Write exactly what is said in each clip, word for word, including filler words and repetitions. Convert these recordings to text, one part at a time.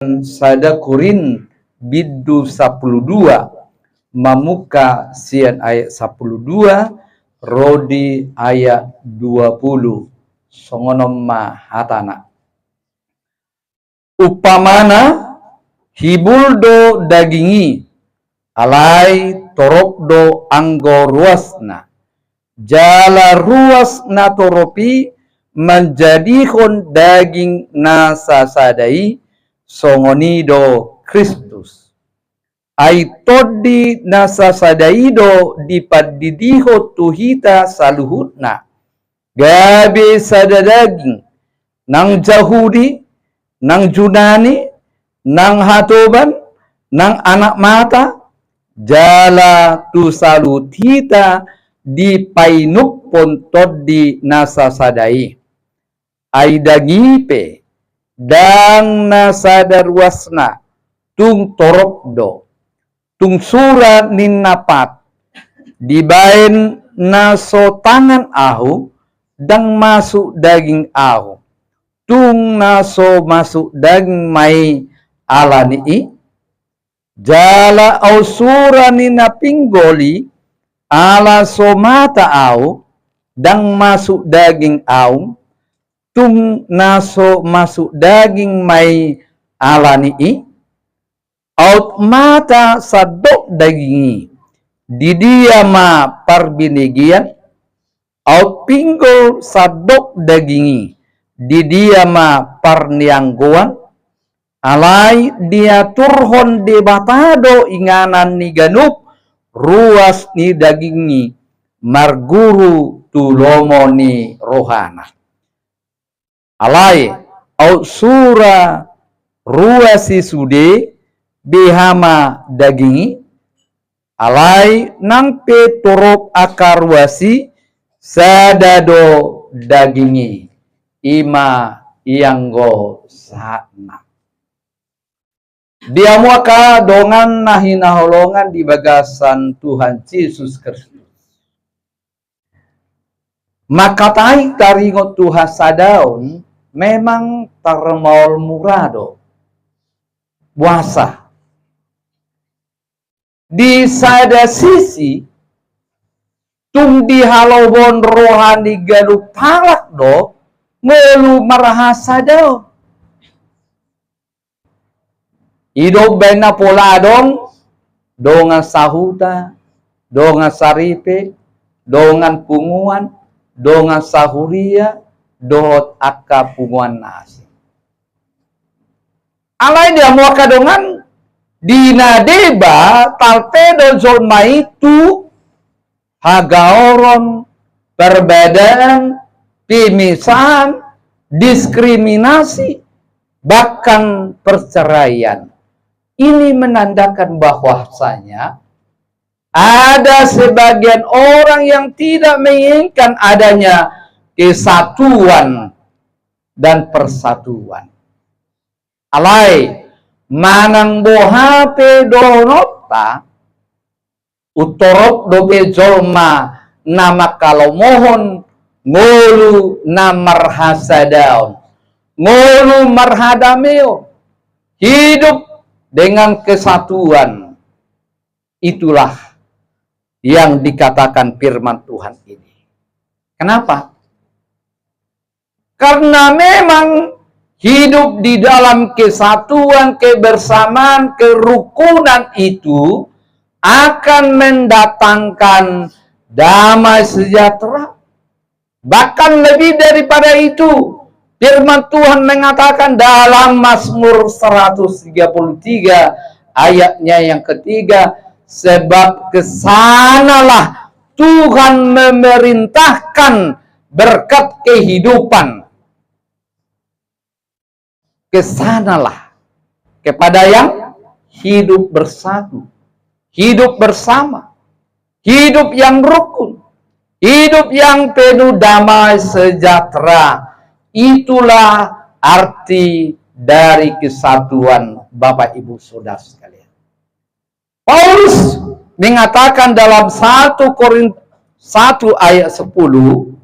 Sada Korint bindu sampulu dua, mamungka sian ayat sampulu dua ro di ayat dua pulu. Songon on ma hatana. Umpamana, hibul do daging i, alai torop do anggo ruasna. Jala ruas na torop i manjadihon daging na sasada i, songon i do Kristus. Ai Tondi na sasada i do dipandidihon tu hita saluhutna, gabe sada daging, nang Jahudi, nang Junani, nang hatoban, nang anak mata, jala tu saluhut hita dipainuphon Tondi na sasada i. Ai daging i pe, ndang na sada ruasna, tung torop do. Tung sura ninna pat, dibaen na so tangan ahu, ndang masuk daging ahu. Tung na so masuk daging ma i ala ni i. Jala aut sura ninna pinggol i, ala so mata ahu, ndang masuk daging ahu, tung na so masuk daging ma i ala ni i. Aut mata sandok daging i, di dia ma parbinegeian, aut pinggol sandok daging i, di dia ma parnianggoan. Alai diaturhon Debata do inganan ni ganup ruas ni daging i, marguru tu lomo ni rohana. Alai aut sura ruas i sude, beha ma daging i. Alai nang pe torop angka ruas i, sada do daging i. I ma ianggo sahatna. Di hamu angka dongan na hinaholongan di bagasan Tuhan Jesus Kristus. Mangkatai taringot tu hasadaon memang tarmaol mura do. Boasa? Di sada sisi, tung dihalomohon roha ni ganup halak do ngolu marhasadaon. I do umbaen na pola adong dongan sahuta, dongan saripe, dongan punguan, dongan sahuria, dohot angka punguan na asing. Alai di hamu angka dongan, di na deba talpe do jolma i tu hagaoron, perbedaan, pemisahan, diskriminasi, bahkan perceraian. Ini menandakan bahwasanya ada sebagian orang yang tidak menginginkan adanya kesatuan dan persatuan. Alai manang boha pe dohononta, untorop dope jolma na manghalomohon ngolu na marhasadaon, ngolu marhadameon, hidup dengan kesatuan. Itulah yang dikatakan firman Tuhan ini. Kenapa? Karena memang hidup di dalam kesatuan, kebersamaan, kerukunan itu akan mendatangkan damai sejahtera. Bahkan lebih daripada itu, firman Tuhan mengatakan dalam Mazmur seratus tiga puluh tiga ayatnya yang ketiga, sebab ke sanalah Tuhan memerintahkan berkat kehidupan. Ke sanalah, kepada yang hidup bersatu, hidup bersama, hidup yang rukun, hidup yang penuh damai sejahtera. Itulah arti dari kesatuan, Bapak Ibu Saudara sekalian. Paulus mengatakan dalam satu Korintus satu ayat sepuluh,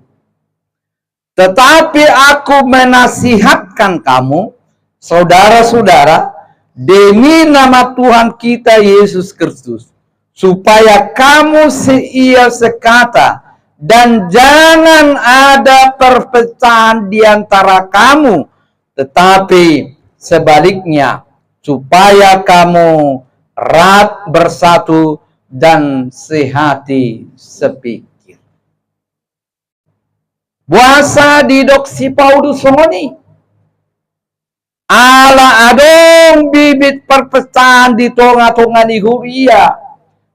"Tetapi aku menasihatkan kamu, saudara-saudara, demi nama Tuhan kita Yesus Kristus, supaya kamu seia sekata dan jangan ada perpecahan di antara kamu, tetapi sebaliknya, supaya kamu erat bersatu dan sehati sepikir. Boasa didok si Paulus songon i? Ala adong bibit perpecahan di tonga-tonga ni huria,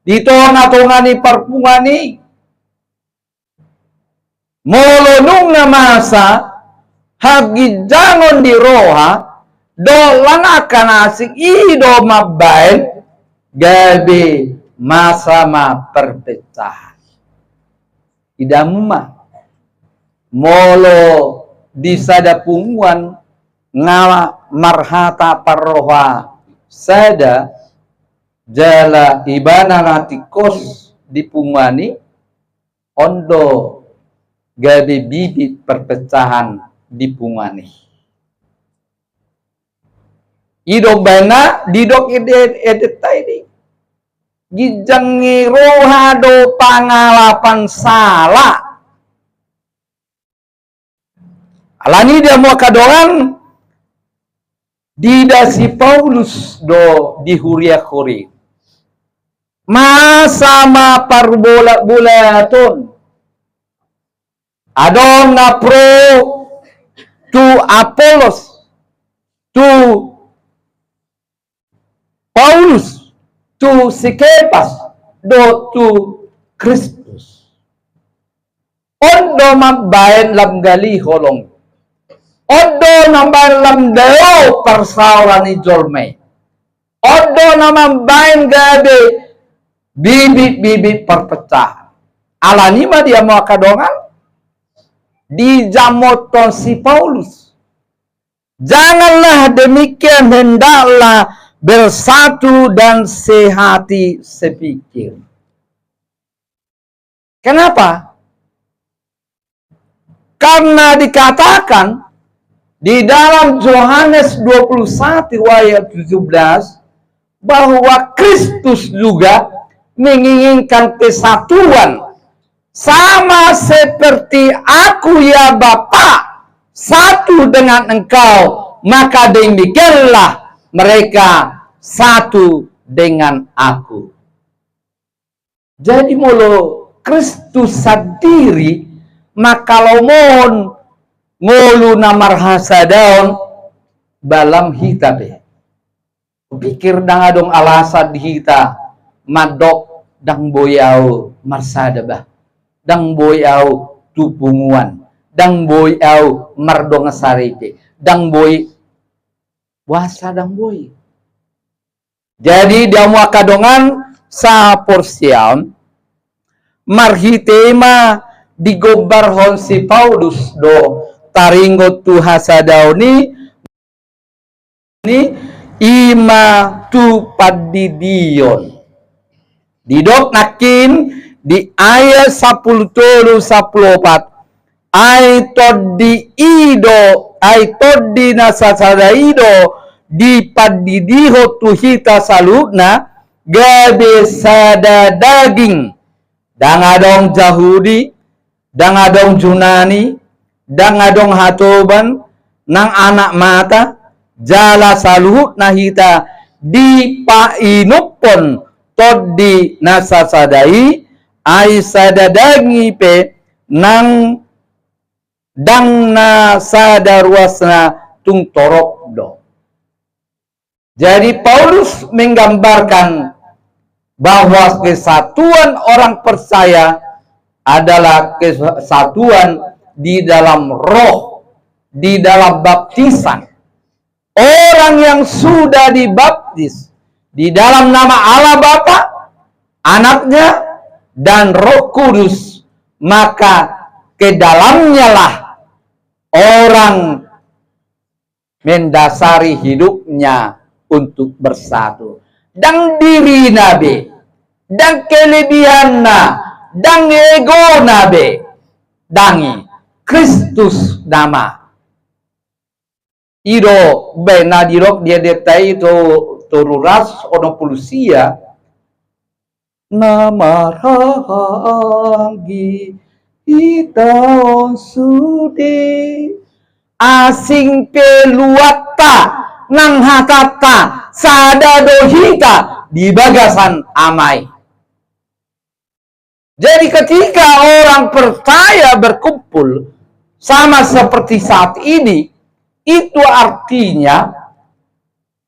di tonga-tonga ni parpunguan i. Molo nunga masa haginjangon di roha dohot langka na asing, i do mambaen gabe masa ma perpecahan. Idamu ma, molo di sada punguan nga marhata parroha sada, jala ibana na tingkos di punguan i, on do gabe bibit perpecahan di punguan i. I do umbahen na didok ende-, endenta i, ginjang ni roha do pangalapan sala. Alani i di hamu angka dongan, diida si Paulus do di huria Korint. Masa ma parbolatbolaton. Adong na pro tu Apollos, tu Paulus, tu si Kepas, dohot tu Kristus. On do mambaen lam gali holong. On do mambaen lam dao parsaoran ni jolma i. On do na mambaen gabe bibit-bibit perpecahan. Alani i ma di hamu angka dongan, dijamothon si Paulus. Janganlah demikian, hendaklah bersatu dan sehati sepikir. Kenapa? Karena dikatakan di dalam Yohanes dua puluh satu ayat tujuh belas, bahwa Kristus juga menginginkan kesatuan, sama seperti Aku, ya Bapa, satu dengan Engkau, maka demikianlah mereka satu dengan Aku. Jadi molo Kristus sandiri mangkalomohon ngolu na marhasadaon, ba lam hita pe. Hupikir ndang adong alasan di hita mandok ndang boi ahu marsada bah, ndang boi ahu tu punguan, ndang boi ahu mardongan saripe, ndang boi, boasa ndang boi. Jadi di hamu angka dongan sahaporseaon, marhite i ma digombarhon si Paulus do taringot tu hasadaon i, i ma tu pandidion. Didok nangkin di ayat sampulu tolu, sampulu opat, ai tondi i do, ai tondi na sasada i do dipandidihon tu hita saluhutna gabe sada daging. Ndang adong Jahudi, ndang adong Junani, ndang adong hatoban, nang anak mata, jala saluhutna hita dipainumhon tondi na sasada i, ai sada daging i pe nang ndang na sada ruasna, tung torop do. Jadi Paulus menggambarkan bahwa kesatuan orang percaya adalah kesatuan di dalam roh, di dalam baptisan. Orang yang sudah dibaptis di dalam nama Allah Bapa, Anaknya, dan Roh Kudus, maka ke dalamnyalah orang mendasari hidupnya untuk bersatu. Ndang dirina be, ndang kelebihanna, ndang egona be, ndang i, Kristus nama. I do umbahen na didok di Ende-ende i, to, toru ratus onom pulu sia, na marhahaanggi hita on sude. Asing pe luatta nang hatanta, sada do hita di bagasan Ama i. Jadi ketika orang percaya berkumpul sama seperti saat ini, itu artinya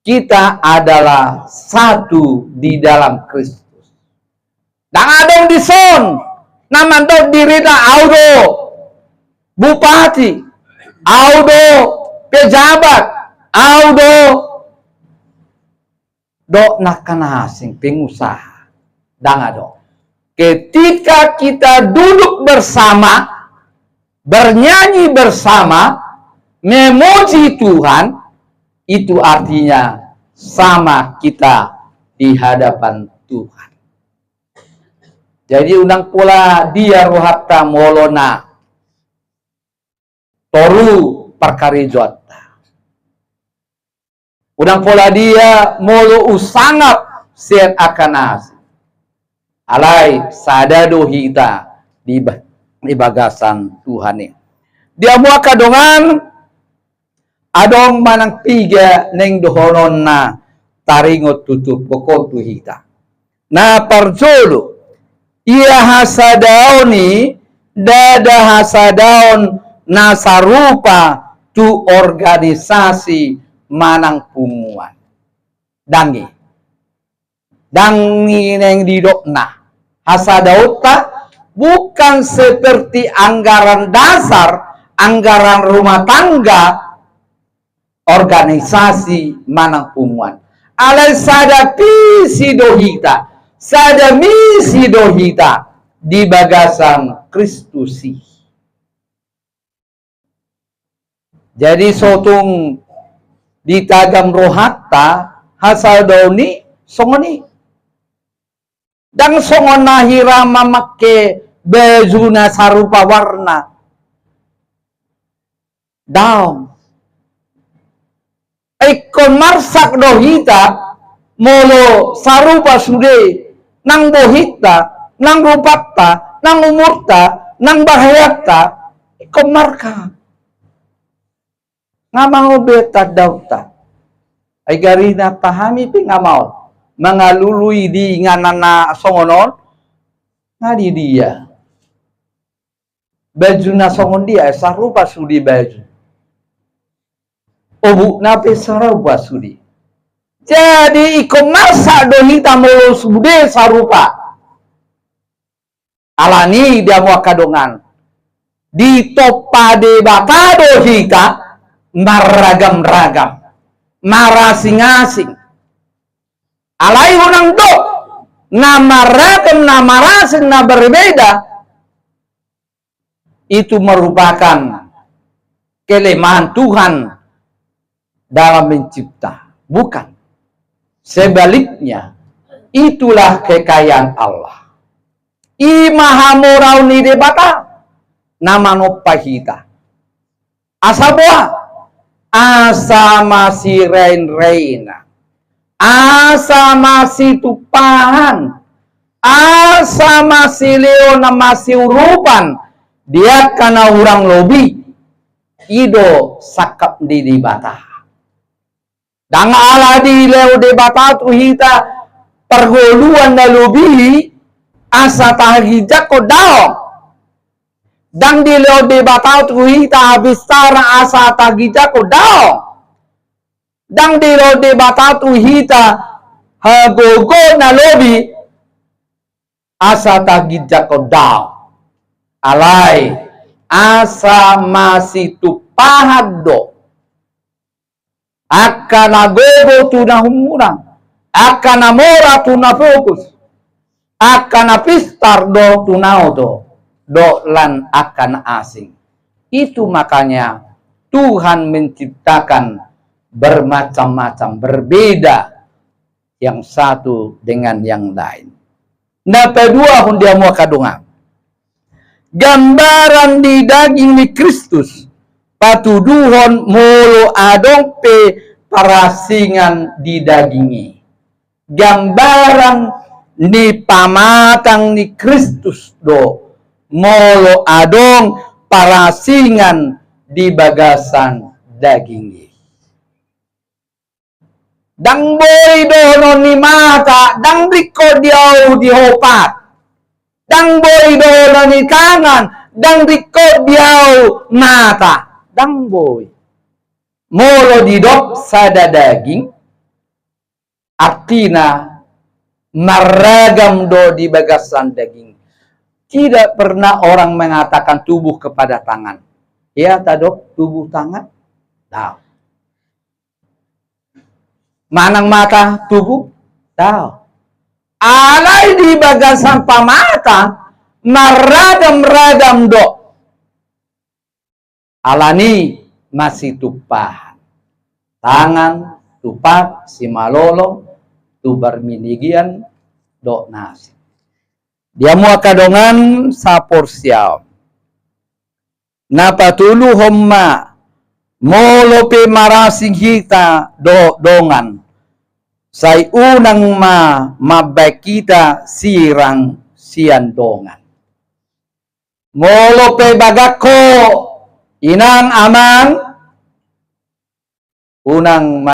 kita adalah satu di dalam Kristus. Ndang adong dison na mandok dirina, au do bupati, au do pejabat, au do, do na angka na asing, pengusaha. Ndang adong. Ketika kita duduk bersama, bernyanyi bersama, memuji Tuhan, itu artinya sama kita di hadapan Tuhan. Jadi unang pola dia rohanta molo na toru parkarejoanta. Unang pola dia molo umsangap sian angka na asing. Alai sada do hita di ba-, di bagasan Tuhan i. Di hamu angka dongan, adong manang piga naeng dohononna taringot tu turpuk on tu hita. Na parjolo, ia hasadaon i ndada hasadaon na sarupa tu organisasi manang punguan. Ndang i. Ndang i naeng didokna. Hasadaonta bukan seperti anggaran dasar, anggaran rumah tangga, organisasi manang punguan. Alai sada visi do hita, sada misi do hita di bagasan Kristus i. Jadi so tung ditagam rohanta, hasadaon i songon i. Ndang songon na hira mamangke baju na sarupa warna. Daong. Ingkon marsak do hita molo sarupa sude nang bohinta, nang rupanta, nang umurta, nang baheanta, ingkon marsak. Nga maol be tandaonta. Ai gari na tahami pe nga maol. Mangalului di inganan na songon on, nga di dia. Baju na songon dia, sarupa sude baju. Obukna pe sarupa sude. Jadi ingkon marsak do hita molo sude sarupa. Alani i di hamu angka dongan, ditompa Debata do hita marragam-ragam, marasing-asing. Alai unang dok na marragam, na marasing, na berbeda itu merupakan kelemahan Tuhan dalam mencipta. Bukan. Sebaliknya, itulah kekayaan Allah. I ma hamoraon ni Debata na manompa hita. Asa boha? Asa masirainraina, asa masitumpahan, asa masilehon, masiurupan di angka na hurang lobi. I do sangkap ni Debata. Ndang ala dilehon Debata tu hita parngoluan na lobi asa taginjangkon, daong. Ndang dilehon Debata tu hita habistaran asa taginjangkon, daong. Ndang dilehon Debata tu hita hagogoon na lobi asa taginjangkon, daong. Alai asa masitumpahan do. Angka na gogo tu na humurang, angka na mora tu na pogos, angka na pistar do tu na oto, dohot lan angka na asing. Itu makanya Tuhan menciptakan bermacam-macam, berbeda yang satu dengan yang lain. Na paduahon di hamu angka dongan, gambaran di daging ni Kristus, patuduhon molo adong pe parasingan di daging i. Gambaran ni pamatang ni Kristus do molo adong parasingan di bagasan daging i. Ndang boi dohonon ni mata, ndang ringkot di ahu di ho pat. Ndang boi dohonon ni tangan, ndang ringkot di ahu mata. Ndang boi. Molo didok sada daging, artina marragam do di bagasan daging. Tidak pernah orang mengatakan tubuh kepada tangan. Ya, tadok tubuh tangan? Daong. Manang mata tubuh? Daong. Alai di bagasan pamatang, marragam-ragam do. Alani masitumpahan. Tangan, tu pat, simalolong, tu parminigian, dohot na asing. Di hamu angka dongan saporseaon. Na patoluhon ma, molo pe marasing hita dohot dongan, sai unang ma mambaen hita sirang sian dongan. Molo pe bagak ho, inang amang, unang ma